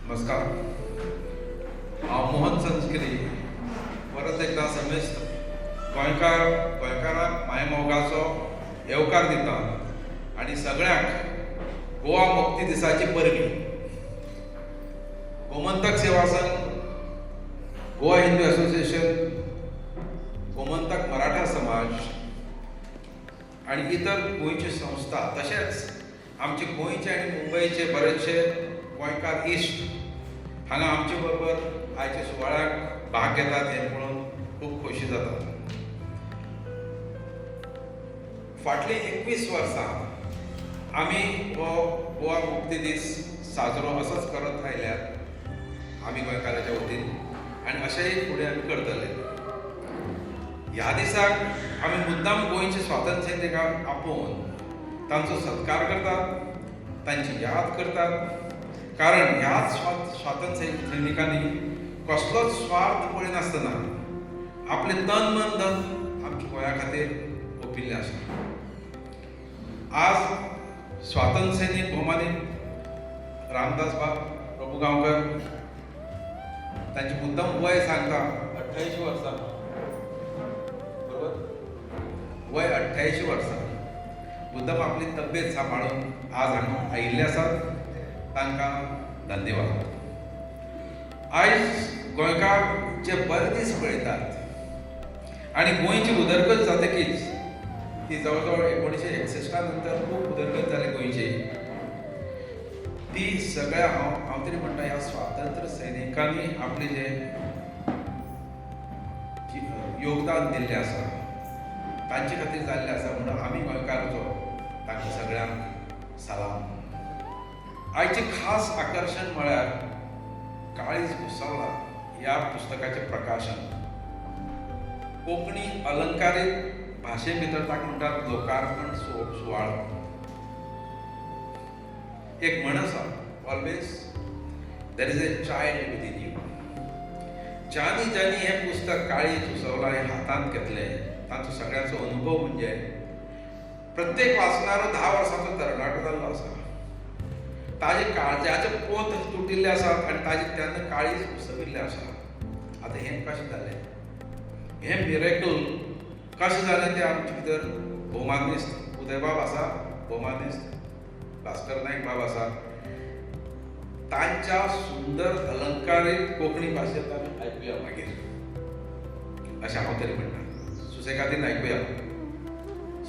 नमस्कार. हांव मोहन संस्कृती परत एकदां समेस्त गोंयकार, गोंयकारांक मायमोगाचो येवकार दिता आनी सगळ्यांक गोवा मुक्ती दिसाची परबीं. गोमंतक सेवा संघ, गोवा हिंदू असोसिएशन, गोमंतक मराठा समाज आनी इतर गोंयच्यो संस्था, तशेंच आमचे गोंयचे आनी मुंबयचे बरेचशे गोंयकार इश्ट हांगा आमचे बरोबर आयच्या सुवाळ्याक भाग घेतात हें पळोवन खूब खोशी जाता. फाटलीं 21 वर्सां आमी हो गोवा मुक्ती दीस साजरो असोच करत आयल्यात आमी गोंयकाराच्या वतीन आनी अशेंय फुडें आमी करतले. ह्या दिसाक आमी मुद्दाम गोंयचे स्वातंत्र्य सैनिकांक आपोवन तांचो सत्कार करतात, तांची याद करतात, कारण ह्याच स्वातंत्र्य सैनिकांनी कसलोच स्वार्थ पळयनासतना आपलें तन मन धन आमच्या गोंया खातीर ओंपिल्लें आसा. आज स्वातंत्र्य सैनीक भोवमानी रामदास बाब प्रभू गांवकर, तांची मुद्दम वय सांगता, 88 वर्सां. बरोबर, वय 88 वर्सां. मुद्दम आपली तब्येत सांबाळून आज हांगा आयिल्ले आसात, तांकां धन्यवाद. आयज गोंयकार जे बरे दीस पळयतात आनी गोंयची उदरगत जातकीच, ती जवळ जवळ 1961 नंतर खूब उदरगत जाली गोंयची, ती सगळ्या हांव तरी म्हणटा, ह्या स्वातंत्र्य सैनिकांनी आपलें जें योगदान दिल्लें आसा, तांचे खातीर जाल्लें आसा. म्हणून आमी गोंयकाराचो तांकां सगळ्यांक सलाम. आयचें खास आकर्शण म्हळ्यार काळीज घुसवला ह्या पुस्तकाचें प्रकाशन. कोंकणी अलंकारीत भाशे भितर ताका म्हणटात लोकार्पण सुवाळो. एक म्हण आसा, "Always there is a child within you." ज्यांनी ज्यांनी हें पुस्तक काळीज उसवलां हें हातांत घेतलें, तांचो सगळ्यांचो अनुभव म्हणजे प्रत्येक वाचणारो 10 वर्सांचो तरणाटो जाल्लो आसा. ताजे काळजाचे पोत तुटिल्ले आसात आनी ताजे तेन्ना काळीज उसविल्लें आसा. आतां हें कशें जालें, हें मिरेकल कशें जालें, तें आमचे भितर भोवमानेस्त उदयबाब आसा, भोवमानेस्त भास्कर नायक बाब आसा, तांच्या सुंदर अलंकारीत कोंकणी भाशेंत आमी आयकुया मागीर, अशें हांव तरी म्हणटा. सुसेगादीन आयकुया.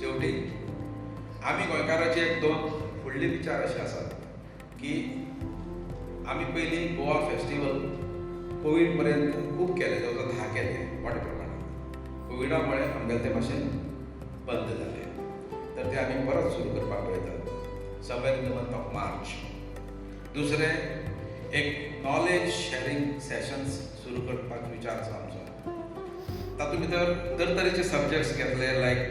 शेवटी आमी गोंयकाराचे एक दोन फुडले विचार अशे आसात की आमी पयलीं गोवा फेस्टिवल कोवीड पर्यंत खूब केले, जवळ जवळ 10 केले मोठ्या प्रमाणात. कोविडा मुळे आमगेलें तें मातशें बंद जालें, तर तें आमी परत सुरू करपाक पळयतात somewhere in the month of March. दुसरें, एक नॉलेज शॅरींग सेशन्स सुरू करपाक विचार आसा आमचो. तातूंत भितर तरतरेचे सब्जॅक्ट्स घेतले, like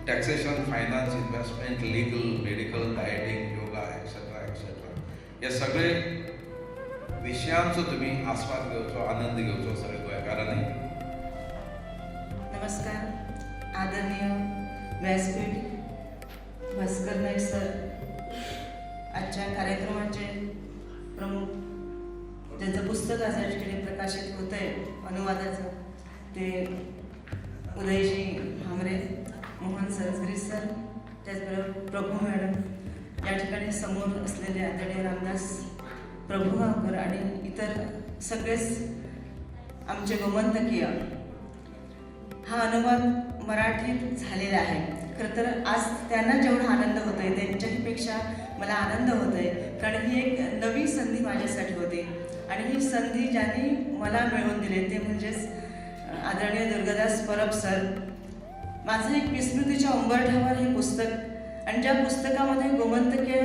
taxation, finance, investment, legal, medical, dieting, yoga, etcetera etcetera. हे सगळे विशयांचो तुमी आस्वाद घेवचो, आनंद घेवचो सगळे गोंयकारांनी. नमस्कार. आदरणीय व्यासपीठ भास्कर नाईक सर, आजच्या कार्यक्रमाचे प्रमुख, ज्यांचं पुस्तक आज या ठिकाणी प्रकाशित होत आहे अनुवादाचं, ते उदयजी भामरे, मोहन सरसगिरी सर, त्याचबरोबर प्रभू मॅडम, या ठिकाणी समोर असलेले आदरणीय रामदास प्रभुगावकर आणि इतर सगळेच आमचे गोमंतकीय. हा अनुवाद मराठीत झालेला आहे. खरं तर आज त्यांना जेवढा आनंद होतो आहे, त्यांच्याहीपेक्षा मला आनंद होतो आहे, कारण ही एक नवी संधी माझ्यासाठी होती आणि ही संधी ज्यांनी मला मिळवून दिली ते म्हणजेच आदरणीय दुर्गादास परब सर. माझं एक विस्मृतीच्या उंबरठ्यावर हे पुस्तक आणि ज्या पुस्तकामध्ये गोमंतकीय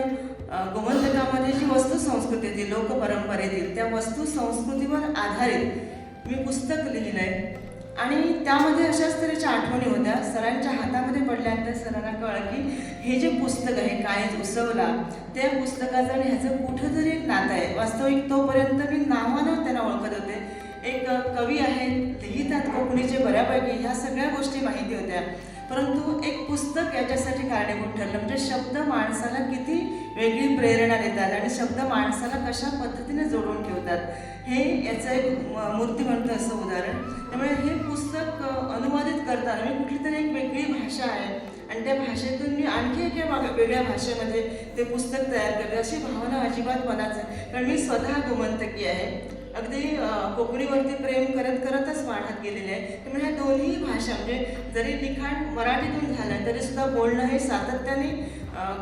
गोमंतकामध्ये जी वस्तुसंस्कृती होती लोकपरंपरेतील, त्या वस्तुसंस्कृतीवर आधारित मी पुस्तक लिहिलं आहे आणि त्यामध्ये अशाच तऱ्हेच्या आठवणी होत्या. सरांच्या हातामध्ये पडल्यानंतर सरांना कळलं की हे जे पुस्तक आहे काळीज उसवला, त्या पुस्तकाचं आणि ह्याचं कुठंतरी एक नातं आहे. वास्तविक तोपर्यंत मी नावानं त्यांना ओळखत होते. एक कवी आहेत, लिहितात कोकणीचे बऱ्यापैकी, ह्या सगळ्या गोष्टी माहिती होत्या, परंतु एक पुस्तक याच्यासाठी कारणीभूत ठरलं. म्हणजे शब्द माणसाला किती वेगळ्या वेगळी प्रेरणा देतात आणि शब्द माणसाला कशा पद्धतीने जोडून ठेवतात हे याचं एक मूर्तिमंत असं उदाहरण. त्यामुळे हे पुस्तक अनुवादित करताना मी कुठली तरी एक वेगळी भाषा आहे आणि त्या भाषेतून मी आणखी एका वेगळ्या भाषेमध्ये ते पुस्तक तयार करते अशी भावना अजिबात मनाच आहे, कारण मी स्वतः गोमंतकी आहे. अगदी कोकणीवरती प्रेम करत करतच वाढत गेलेले आहे. त्यामुळे ह्या दोन्ही भाषा म्हणजे जरी लिखाण मराठीतून झालं तरीसुद्धा बोलणं हे सातत्याने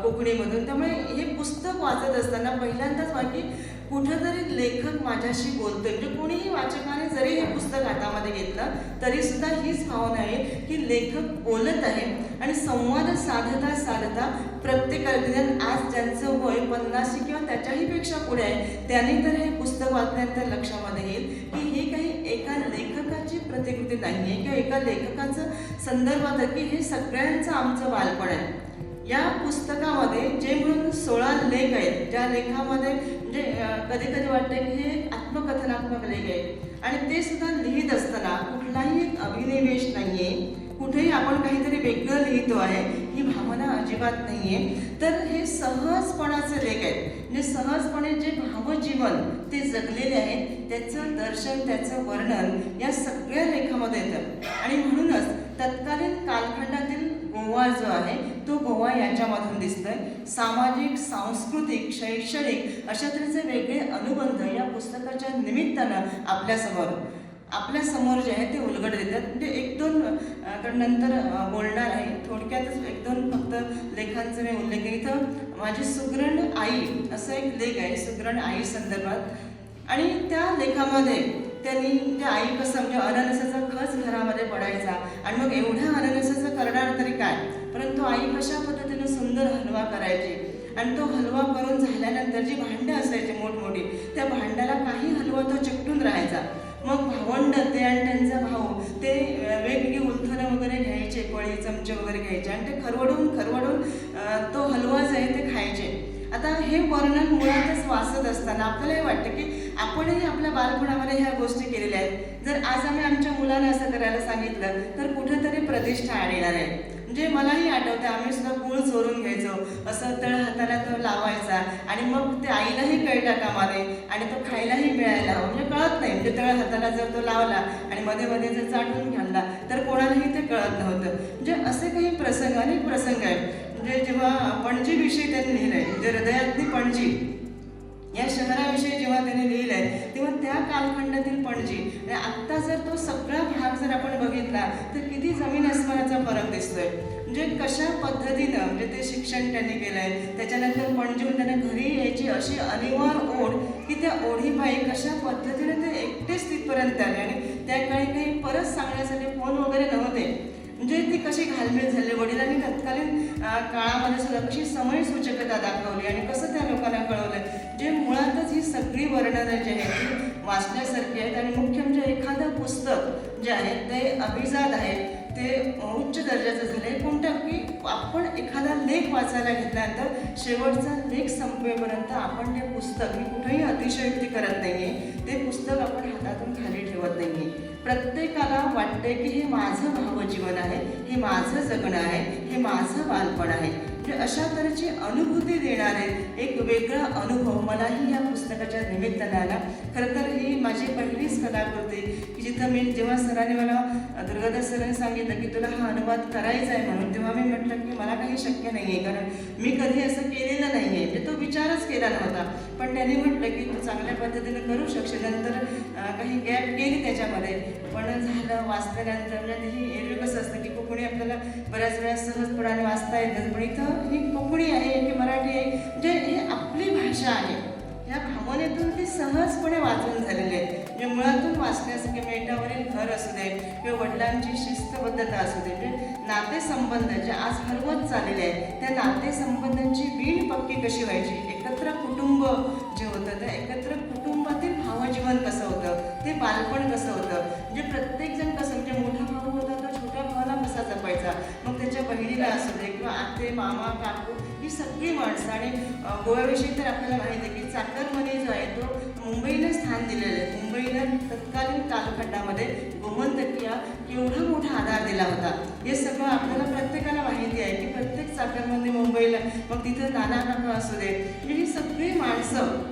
कोकणीमधून. त्यामुळे हे पुस्तक वाचत असताना पहिल्यांदाच की कुठंतरी लेखक माझ्याशी बोलतोय, म्हणजे कोणीही वाचकाने जरी हे पुस्तक हातामध्ये घेतलं तरीसुद्धा हीच भावना आहे की लेखक बोलत आहे आणि संवाद साधता साधता प्रत्येकाला, आज ज्यांचं वय 50 किंवा त्याच्याही पेक्षा पुढे आहे त्यांनी तर हे पुस्तक वाचल्यानंतर लक्षामध्ये येईल की ही काही एका लेखकाची प्रतिकृती नाही आहे किंवा एका लेखकाचं संदर्भात की हे सगळ्यांचं आमचं बालपण आहे. या पुस्तकामध्ये जे म्हणून 16 लेख आहेत, ज्या लेखामध्ये म्हणजे कधी कधी वाटतं की हे आत्मकथनात्मक लेख आहे आणि ते सुद्धा लिहित असताना कुठलाही एक अभिनिवेश नाही आहे, कुठेही आपण काहीतरी वेगळं लिहितो आहे ही भावना अजिबात नाही आहे. तर हे सहजपणाचे लेख आहेत, म्हणजे सहजपणे जे भावजीवन ते जगलेले आहेत त्याचं दर्शन, त्याचं वर्णन या सगळ्या लेखामध्ये येतं. आणि म्हणूनच तत्कालीन कालखंडातील गोवा जो आहे तो गोवा याच्यामधून दिसतोय. सामाजिक, सांस्कृतिक, शैक्षणिक अशा तऱ्हेचे वेगळे अनुबंध या पुस्तकाच्या निमित्तानं आपल्यासमोर जे आहे ते उलगड देतात. म्हणजे एक दोन, कारण नंतर बोलणार आहे, थोडक्यातच एक दोन फक्त लेखांचा मी उल्लेख आहे. इथं माझी सुग्रण आई असं एक लेख आहे, सुग्रण आई संदर्भात. आणि त्या लेखामध्ये त्यांनी त्या आई कसं म्हणजे अननसाचा खच घरामध्ये पडायचा आणि मग एवढ्या अननसाचं करणार तरी काय, परंतु आई कशा पद्धतीनं सुंदर हलवा करायची आणि तो हलवा करून झाल्यानंतर जी भांडं असायची मोठमोठी त्या भांड्याला काही हलवा तो चिकटून राहायचा. मग भावंड ते आणि त्यांचा भाऊ ते वेगवेगळी उलथणं वगैरे घ्यायचे, पळी चमचे वगैरे घ्यायचे आणि ते खरवडून खरवडून तो हलवा जो आहे ते खायचे. आता हे वर्णन मुळातच वाचत असताना आपल्यालाही वाटतं की आपणही आपल्या बालपणामध्ये ह्या गोष्टी केलेल्या आहेत. जर आज आम्ही आमच्या मुलांना असं करायला सांगितलं तर कुठेतरी प्रतिष्ठा येणार आहे. म्हणजे मलाही आठवतं आम्ही सुद्धा गूळ चोरून घ्यायचो, असं तळ हाताला तो लावायचा आणि मग ते आईलाही कळता कामा नये आणि तो खायलाही मिळायला हवा, म्हणजे कळत नाही. म्हणजे तळ हाताला जर तो लावला आणि मध्ये मध्ये जर चाटून घालला तर कोणालाही ते कळत नव्हतं. म्हणजे असे काही प्रसंग, अनेक प्रसंग आहेत. म्हणजे जेव्हा पणजीविषयी त्यांनी लिहिलं आहे, म्हणजे हृदयातली पणजी या शहराविषयी जेव्हा त्यांनी लिहिलं आहे तेव्हा त्या कालखंडातील पणजी आणि आत्ता जर तो सगळा भाग जर आपण बघितला तर किती जमीन अस्मानाचा फरक दिसतोय. म्हणजे कशा पद्धतीनं म्हणजे ते शिक्षण त्यांनी केलं आहे, त्याच्यानंतर पणजीहून त्यांना घरी यायची अशी अनिवार्य ओढ की त्या ओढीपायी कशा पद्धतीने ते एकटेच तिथपर्यंत आले आणि त्या काळी काही परत सांगण्यासाठी फोन वगैरे नव्हते. म्हणजे ती कशी घालमेल झाली, वडिलांनी तत्कालीन काळामध्ये सुद्धा कशी समयसूचकता दाखवली आणि कसं त्या लोकांना कळवलं. जे मुळातच ही सगळी वर्णनं जी आहेत ती वाचण्यासारखी आहेत. आणि मुख्य म्हणजे एखादं पुस्तक जे आहे ते अभिजात आहे, ते उच्च दर्जाचं झालं आहे. कोणतं की आपण एखादा लेख वाचायला घेतल्यानंतर शेवटचा लेख संपेपर्यंत आपण ते पुस्तक, मी कुठेही अतिशयोक्ती करत नाही आहे, ते पुस्तक आपण हातातून खाली ठेवत नाही आहे. प्रत्येकाला वाटते की हे माझं भावजीवन आहे, हे माझं जगणं आहे, हे माझं बालपण आहे. म्हणजे अशा तऱ्हेची अनुभूती देणारे एक वेगळा अनुभव मलाही या पुस्तकाच्या निमित्ताने आला. खरं तर ही माझी पहिलीच कलाकृती की जिथं मी जेव्हा सरांनी मला, दुर्गादास सरांनी सांगितलं की तुला हा अनुवाद करायचा आहे म्हणून, तेव्हा मी म्हटलं की मला काही शक्य नाही आहे, कारण मी कधी असं केलेलं नाही आहे, म्हणजे तो विचारच केला नव्हता. पण त्यांनी म्हटलं की तू चांगल्या पद्धतीने करू शकशील. नंतर काही गॅप गेली त्याच्यामध्ये, पण झालं वाचल्यानंतर. म्हणजे ही एरवी कसं असतं की कोकणी आपल्याला बऱ्याच वेळा सहजपणाने वाचता येतं, पण इथं ही कोकणी आहे की मराठी आहे, म्हणजे ही आपली भाषा आहे ह्या भावनेतून ती सहजपणे वाचून झालेली आहे. म्हणजे मुळातून वाचण्यासारखे मेटावरील घर असू दे किंवा वडिलांची शिस्तबद्धता असू दे, म्हणजे नातेसंबंध जे आज हरवत चाललेले आहेत त्या नातेसंबंधांची वीण पक्की कशी व्हायची, एकत्र कुटुंब जे होतं त्या एकत्र कुटुंबातील भावजीवन कसं होतं, ते बालपण कसं होतं, म्हणजे प्रत्येकजण कसं, म्हणजे मोठा भाऊ होता तर छोट्या भावाला कसा जपायचा, मग त्याच्या बहिणीला असू दे किंवा आते मामा काकू ही सगळी माणसं. आणि गोव्याविषयी तर आपल्याला माहिती आहे की चाकरमनी जो आहे तो मुंबईने स्थान दिलेलं आहे. मुंबईनं तत्कालीन कालखंडामध्ये गोमंतकीया केवढा मोठा आधार दिला होता हे सगळं आपल्याला प्रत्येकाला माहिती आहे की प्रत्येक चाकरमनी मुंबईला, मग तिथं नाना काका असू दे, म्हणजे ही सगळी माणसं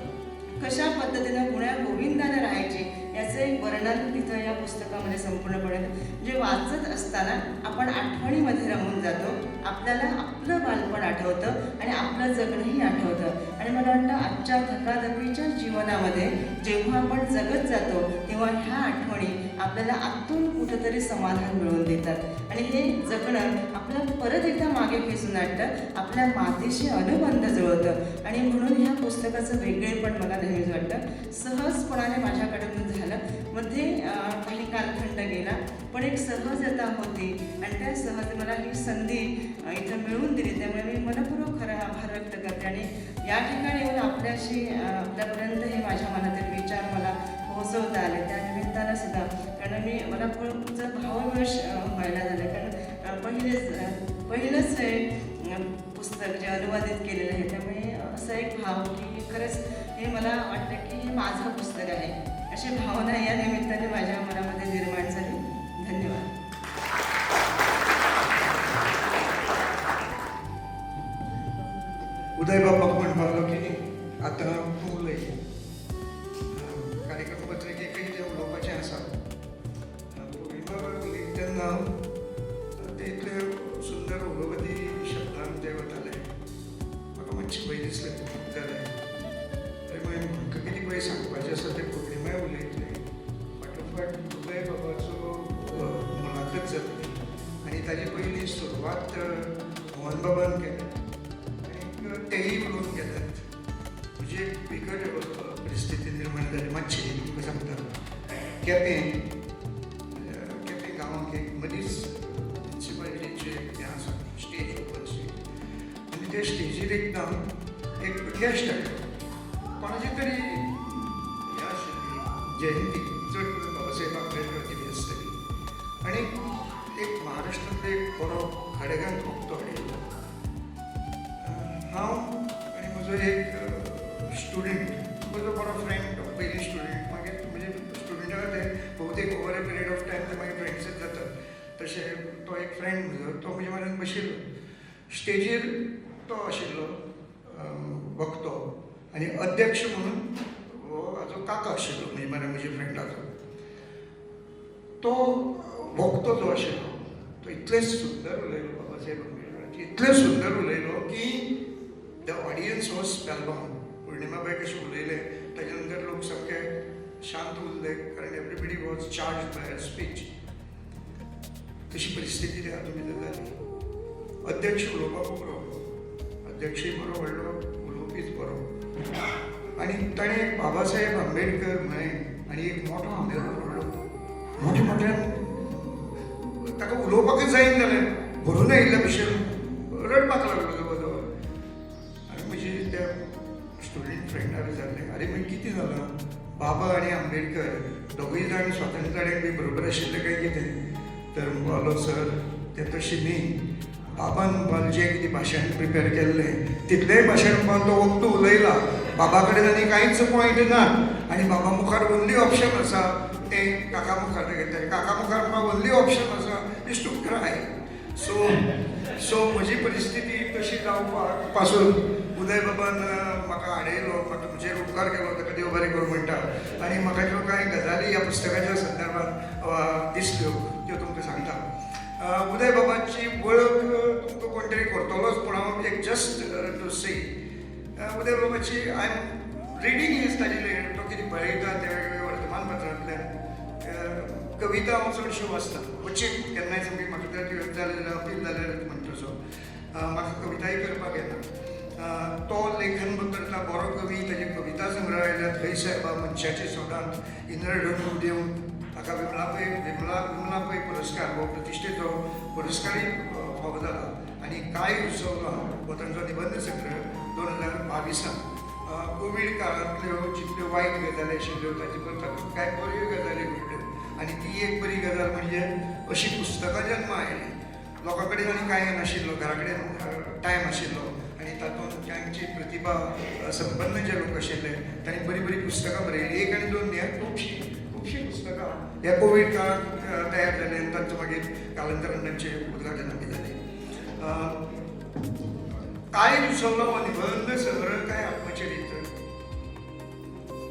कशा पद्धतीनं गुण्या गोविंदाने राहायची याचं एक वर्णन तिथं या पुस्तकामध्ये संपूर्णपणे, म्हणजे वाचत असताना आपण आठवणीमध्ये रमून जातो. आपल्याला आपलं बालपण आठवतं आणि आपलं जगणंही आठवतं. आणि मला वाटतं आजच्या धकाधकीच्या जीवनामध्ये जेव्हा आपण जगत जातो तेव्हा ह्या आठवणी आपल्याला आतून कुठंतरी समाधान मिळवून देतात आणि हे जगणं आपल्याला परत एकदा मागे खेचून आणतं, आपल्या मातीशी अनुबंध जुळवतं. आणि म्हणून ह्या पुस्तकाचं वेगळेपण मला नेहमीच वाटतं. सहजपणाने माझ्याकडून झालं, मध्ये काही कालखंड गेला, पण एक सहजता होती आणि त्या सहज मला ही संधी इथं मिळवून दिली, त्यामुळे मी मनपूर्वक खरं आभार व्यक्त करते. आणि या ठिकाणी येऊन आपल्याशी आपल्यापर्यंत हे माझ्या मनातील विचार मला पोहोचवता आले त्या निमित्तानं सुद्धा, कारण मी मला खूप भावविवश व्हायला झालं, कारण पहिलंच हे पुस्तक जे अनुवादित केलेलं आहे, त्यामुळे असा एक भाव की खरंच हे मला वाटतं की हे माझं पुस्तक आहे, अशी भावना या निमित्ताने माझ्या मनामध्ये निर्माण झाली. धन्यवाद. उदय बाप्पाक म्हणपाक लागलो की आतां तूं उलय. कार्यक्रम पत्रिकेकय तें उलोवपाचें आसा. पौर्णिमा उलयता तेन्ना ते इतले सुंदर उलोवपी शब्दान ते वताले, म्हाका मातशें भंय दिसलें जालें. तरी मागीर म्हाका कितें पळय सांगपाचें आसा तें पौर्णिमाय उलयतलें. फाटोफाट उदय बाबाचो मुलाखत जातली आनी ताजे पयलीं सुरवात मोहन बाबान केल्या आनी तेय उलोवन गेल्यात. म्हजी एक बिकट परिस्थिती निर्माण जाली मातशी तुमकां सांगता. केपें केपें गांवांत एक मदींच म्युनिसिपालिटीचें हें आसा, स्टेज, ओपन स्टेज, आनी त्या स्टेजीर एकदां एक गेस्ट आयलो, कोणाची तरी हें आशिल्ली जयंती, चड करून बाबासाहेब आंबेडकराची बी आसतली, आनी एक महाराष्ट्रांतलो एक बरो खडेगांठ वक्तो हाडिल्लो. हांव आनी म्हजो एक स्टुडंट, म्हजो बरो फ्रेंड तो, पयलीं स्टुडंट, मागीर म्हणजे स्टुडंटाक ते बहुतेक over a period of time ते मागीर फ्रेंड्सच जातात, तशें तो एक फ्रेंड म्हजो, तो म्हज्या म्हऱ्यान बशिल्लो. स्टेजीर तो आशिल्लो वक्तो आनी अध्यक्ष म्हणून हो हाजो काका आशिल्लो, म्हणजे म्हऱ्यान म्हज्या फ्रेंडाचो. तो वक्तो जो आशिल्लो तो इतलें सुंदर उलयलो बाबासाहेब आंबेडकराचेर, इतलें सुंदर उलयलो की the audience was spellbound. पौर्णिमाबाय कशें उलयलें ताजे नंतर लोक सामके शांत उरले, कारण everybody was charged by her speech. तशी परिस्थिती त्या हातूंत भितर जाली. अध्यक्ष उलोवपाक बरो, अध्यक्षय बरो व्हडलो उलोवपीच बरो, आनी ताणें बाबासाहेब आंबेडकर म्हळें आनी एक मोठो हांबेरो पडलो मोठ्या मोठ्यान. ताका उलोवपाकच जायना जालें, भरून आयिल्ल्या भशेन रडपाक लागलो जवळ जवळ. आनी म्हजी त्या स्टुडंट फ्रेंडाक विचारलें, आरे मागीर कितें जालां, बाबा आनी आंबेडकर दोगूय जाण स्वातंत्र्य बी बरोबर आशिल्ले काय कितें? तर म्हणपाक सर तें तशें न्ही, बाबान म्हणपाक जें कितें भाशण प्रिपेर केल्लें तितलेंय भाशण म्हणपाक तो वक्तो उलयला, बाबा कडेन आनी कांयच पॉयंट ना आनी बाबा मुखार ओन्ली ऑप्शन आसा तें काका मुखार घेतलें, काका मुखार म्हाका ओन्ली ऑप्शन आसा is to cry. So म्हजी परिस्थिती तशी जावपाक पासून उदय बाबान म्हाका हाडयलो, म्हाका म्हजेर उपकार केलो, ताका देव बरें करूं म्हणटा. आनी म्हाका ज्यो कांय गजाली ह्या पुस्तकाच्या संदर्भात दिसल्यो त्यो तुमकां सांगता. उदय बाबाची वळख तुमकां कोण तरी करतलोच, पूण हांव एक जस्ट टू से उदय बाबाची I am reading his ताजे तो कितें बरयता ते वेगवेगळ्या वर्तमानपत्रांतल्यान. कविता हांव चडश्यो वाचता, क्वचीत केन्नाय सामकी म्हाका तर जालें जाल्यार अपील जाल्यार म्हणटा तसो म्हाका कविताय करपाक येना. तो लेखन करता, बरो कवी, ताजे कविता संग्रह आयल्यात खंय साहेबा, मनशाचे सोदांत, इंद्रधनू देवन, ताका विमला पै विमला विमला पै पुरस्कार हो प्रतिश्ठेचो पुरस्कारय फावो जाला. आनी काय उसवला हो तांचो निबंद संग्रह 2022 कोवीड काळांतल्यो जितल्यो वायट गजाली आशिल्ल्यो ताचे बरोबर तातूंत कांय बऱ्यो गजाली घडल्यो आनी ती एक बरी गजाल म्हणजे अशी पुस्तकां जन्मा आयलीं. लोकां कडेन आनी कांय नाशिल्लो, घरा कडेन टायम आशिल्लो आनी तातूंत जांची प्रतिभा संपन्न जे लोक आशिल्ले तांणी बरीं बरीं पुस्तकां बरयलीं. एक आनी दोन न्ही, खुबशीं खुबशीं पुस्तकां ह्या कोवीड काळांत तयार जालीं आनी तांचो मागीर कालांतरान तांचें उद्घाटन बी जालें. काळीज उसवलां हो निबंद संग्रह काय आत्मचरित्र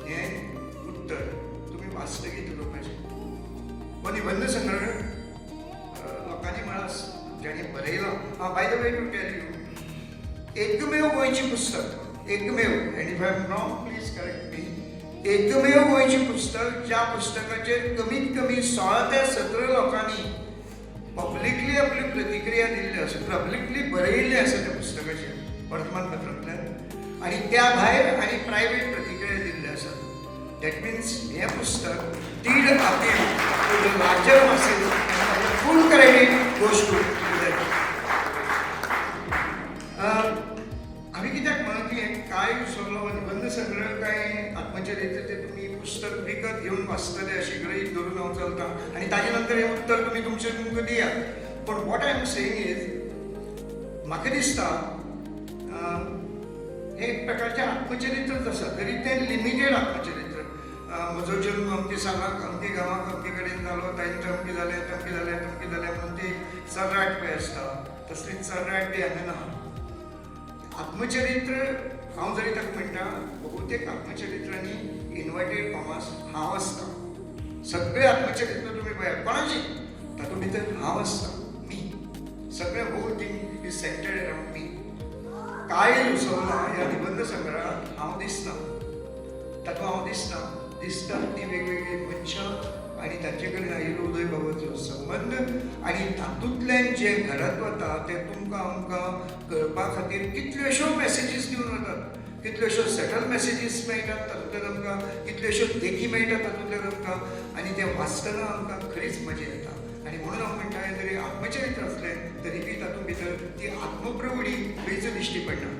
हें उत्तर तुमी वाचतकीर लोकांचें. हो निबंद संग्रह लोकांनी म्हळां, ज्यांनी बरयलां. आं, by the way, to tell you, एकमेव गोंयचें पुस्तक, एकमेव, and if I am wrong, please correct me, एकमेव गोंयचें पुस्तक ज्या पुस्तकाचेर कमीत कमी 16 ते 17 लोकांनी पब्लिकली आपली प्रतिक्रिया दिल्ली आसा, पब्लिकली बरयिल्लें आसा त्या पुस्तकाचेर वर्तमानपत्रांतल्यान आनी त्या भायर आनी प्रायवेट प्रतिक्रिया दिल्ल्यो आसात. That means हें पुस्तक did appeal to the larger masses. Full credit goes to that. हांवें कित्याक म्हणलां की हें काळीज उसवलां हो निबंद संग्रह काय आत्मचरित्र तें तुमी पुस्तक विकत घेवन वाचतले अशें गृहीत धरून हांव चलतां आनी ताजे नंतर हें उत्तर तुमी तुमचें तुमकां दियात. पूण what I am saying is, म्हाका दिसता हें एक प्रकारचें आत्मचरित्रच आसा, तरी तें लिमिटेड आत्मचरित्र. म्हजो जल्म अमके सालाक अमके गांवाक अमके कडेन जालो, तांचे अमकें जालें, तमकें जालें, तमकें जालें म्हणून ती चर्राट पळय आसता, तसली चर्राट बी हांगा ना. आत्मचरित्र हांव जरी ताका म्हणटा, बहुतेक आत्मचरित्रांनी इन्वर्टेड कॉमास हांव आसता. सगळे आत्मचरित्र तुमी पळयात कोणाची, तातूंत भितर हांव आसता, मी. सगळे whole thing is centered around me. काळीज उसवलां ह्या निबंद संग्रहात हांव दिसना, तातूंत हांव दिसना. दिसतात ती वेगवेगळीं मनशां आनी तांचे कडेन आयिल्लो उदय बाबाचो संबंद आनी तातूंतल्यान जें घडत वता तें तुमकां आमकां कळपा खातीर कितल्योश्यो मॅसेजीस दिवन वतात. कितल्योश्यो सटल मॅसेजीस मेळटात तातूंतल्यान आमकां, कितल्योश्यो देखी मेळटात तातूंतल्यान आमकां आनी तें वाचतना आमकां खरीच मजा येता. आनी म्हणून हांव म्हणटा, हें जरी आत्मचरित्र आसलें तरी बी तातूंत भितर ती आत्मप्रवणी खंयच दिश्टी पडना.